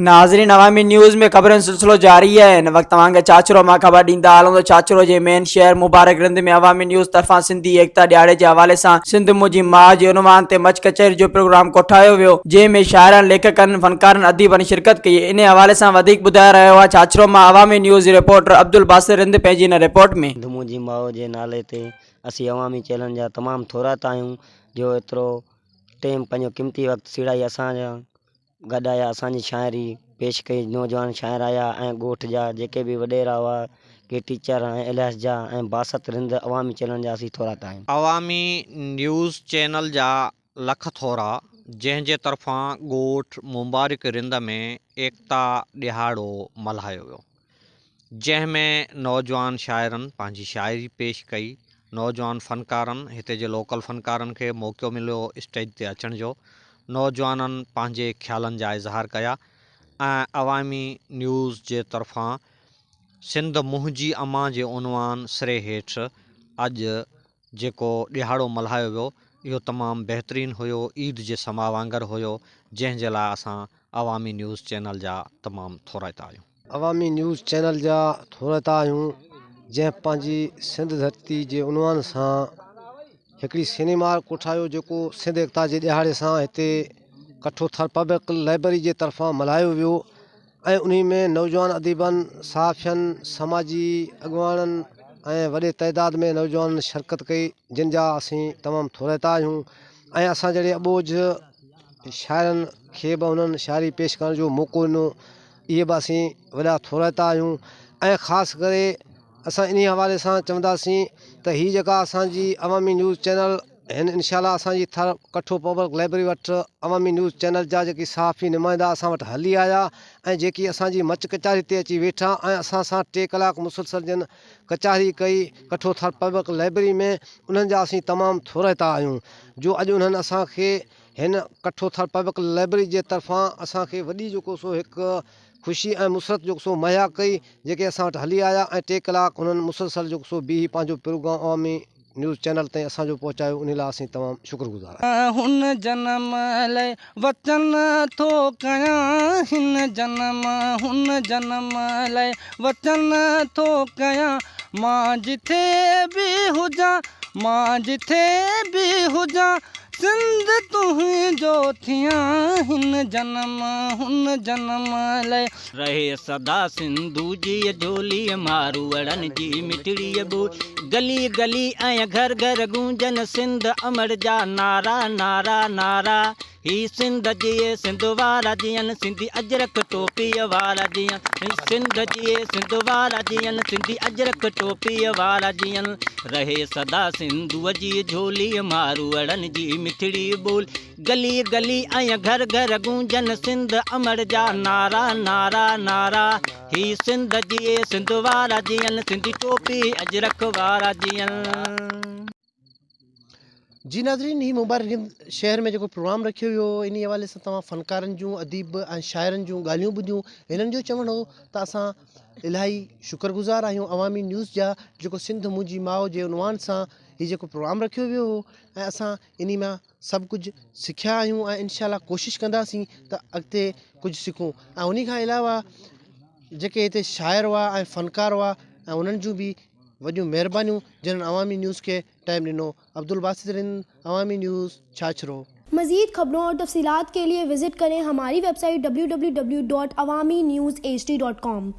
ناظرين عوامي نيوز ۾ خبرن جو سلسلو جاري آهي هن وقت توهان کي ڇاڇرو مان خبر ڏيندا هلون ته ڇاڇرو جي مين شهر مبارڪ رند ۾ عوامي نيوز طرفان سنڌي ايڪتا ڏهاڙي جي حوالي سان سنڌ منهنجي ماء جي عنوان تي مچ ڪچهري جو پروگرام ڪوٺايو ويو جنهن ۾ شاعرن ليکڪن فنڪارن اديبن شرڪت ڪئي انهي حوالي سان وڌيڪ ٻڌائي رهيو آهي ڇاڇرو مان عوامي نيوز جي رپورٽر عبدالباسط رند پنهنجي هن رپورٽ ۾. سنڌ منهنجي ماء جي نالي تي اسين عوامي چينل جا تمام ٿورائتا آهيون جو ايترو ٽيم پنهنجو قيمتي وقت سيڙائي اسان جا گڏ آيا اسان جي شاعري پيش ڪئي نوجوان شاعر آيا ۽ ڳوٺ جا جيڪي به وڏيرا هئا ڪي ٽيچر ۽ الياس جا ۽ باسط رند عوامي چينل جا اسين ٿورائتا آهيون. عوامي نيوز چينل جا لک ٿورا جنهن جي طرفان ڳوٺ مبارڪ رند ۾ ايڪتا ڏهاڙو ملهايو ويو. جنهن ۾ نوجوان شاعرن پنهنجي شاعري پيش ڪئي، نوجوان فنڪارن هتي جي لوڪل فنڪارن کي موقعو مليو اسٽيج تي اچڻ جو، نوجوانن پنهنجي خيالن جا اظهار ڪيا ۽ عوامي نيوز جي طرفان سنڌ منهنجي امان جي عنوان سري هيٺ اڄ جيڪو ڏهاڙو ملهايو ويو اهو تمام بهترين هيو عيد جي سماء وانگر هيو جنهن جي لاء اسان عوامي نيوز چينل جا تمام ٿورائتا آهيون. عوامي نيوز چينل جا ٿورائتا آهيون جنهن پنهنجي سنڌ ڌرتي جي عنوان سان هڪڙي سينيمار ڪوٺايو جيڪو سنڌ ايڪتا جي ڏهاڙي سان هتي ڪٺو ٿر پبلڪ لائبرري جي طرفان ملهايو ويو ۽ انهي ۾ نوجوان اديبن صحافين سماجي اڳواڻن ۽ وڏي تعداد ۾ نوجوانن شرڪت ڪئي جن جا اسين تمام ٿورائتا آهيون ۽ اسان جهڙي اٻوجهه شاعرن کي به انهن شاعري پيش ڪرڻ جو موقعو ڏنو اهي به اسين وڏا ٿورائتا آهيون ۽ خاص ڪري اسان انهي حوالي سان چونداسين ته هي جيڪا اسانجي عوامي نيوز چينل هن انشاء الله اسانجي ٿر ڪٺو پبلڪ لائبرري وٽ عوامي نيوز چينل جا جيڪي صحافي نمائندا اسان وٽ هلي آيا ۽ جيڪي اسانجي مچ ڪچهري تي اچي ويٺا ۽ اسان سان ٽي ڪلاڪ مسلسل جن ڪچهري ڪئي ڪٺو ٿر پبلڪ لائبرري ۾ انهن جا اسين تمام ٿورائتا آهيون جو اڄ انهن اسان کي هن ڪٺو ٿر پبلڪ لائبرري جي طرفان اسان کي وڏي جيڪو سو هڪ خوشي ۽ مسرت جيڪو سو مهيا ڪئي جيڪي اسان وٽ هلي آيا ۽ ٽي ڪلاڪ انهن مسلسل جيڪو سو بيهي پنهنجو پروگرام عوامي نيوز چينل تائين اسان جو پهچايو انهي لاء اسين تمام شڪر گذار آهيون. هن جنم لئه وچن ٿو ڪيان هن جنم هن جنم لئه وچن ٿو ڪيان مان جٿي به هجان مان جٿي به هجان سنڌ تنهنجو ٿيان هن جنم هن جنم لئه. رهي سدا سنڌو جي جهوليء ماروئڙن جي مٺڙيء ٻول گلي گلي ۽ گهر گهر گونجن سنڌ امڙ جا نعرا نعرا نعرا هي سنڌ جيئي سنڌ وارا جيئن سنڌي اجرڪ ٽوپيء وارا جيئن هي سنڌ جيئي سنڌ وارا جيئن سنڌي اجرڪ ٽوپيء وارا جيئن رهي سدا سنڌوء جي جهولي ماروئڙن جي مٺڙي ٻول گلي گلي ۽ گهر گهر گونجن سنڌ امڙ جا نعرا نعرا نعرا هي سنڌ جيئي سنڌ وارا جيئن سنڌي ٽوپي اجرڪ وارا جيئن. جي ناظرين هي مبارڪ هند شهر ۾ جيڪو پروگرام رکيو ويو هو انهي حوالي سان توهان فنڪارن جون اديب ۽ شاعرن جون ڳالهيون ٻڌيون هنن جو چوڻ هو ته اسان الاهي شڪر گذار آهيون عوامي نيوز جا جيڪو سنڌ منهنجي ماء جي عنوان سان هي جيڪو پروگرام رکيو ويو هو ۽ اسان انهي مان سڀ ڪجهه سکيا آهيون ۽ انشاء الله ڪوشش ڪنداسين ته اڳتي ڪجهه سکون ۽ انهي کان علاوه جيڪي هتي شاعر هئا ۽ فنڪار هئا ۽ انهن جون به وڏيون مهربانيون جنھن عوامي نيوز کي ٽائيم ڏنو عبدالباسط رند عوامي نيوز ڇاڇرو. مزيد خبرون اور تفصيلات کے لئے visit کرين ھماري website W W W dot Awami news H D dot com.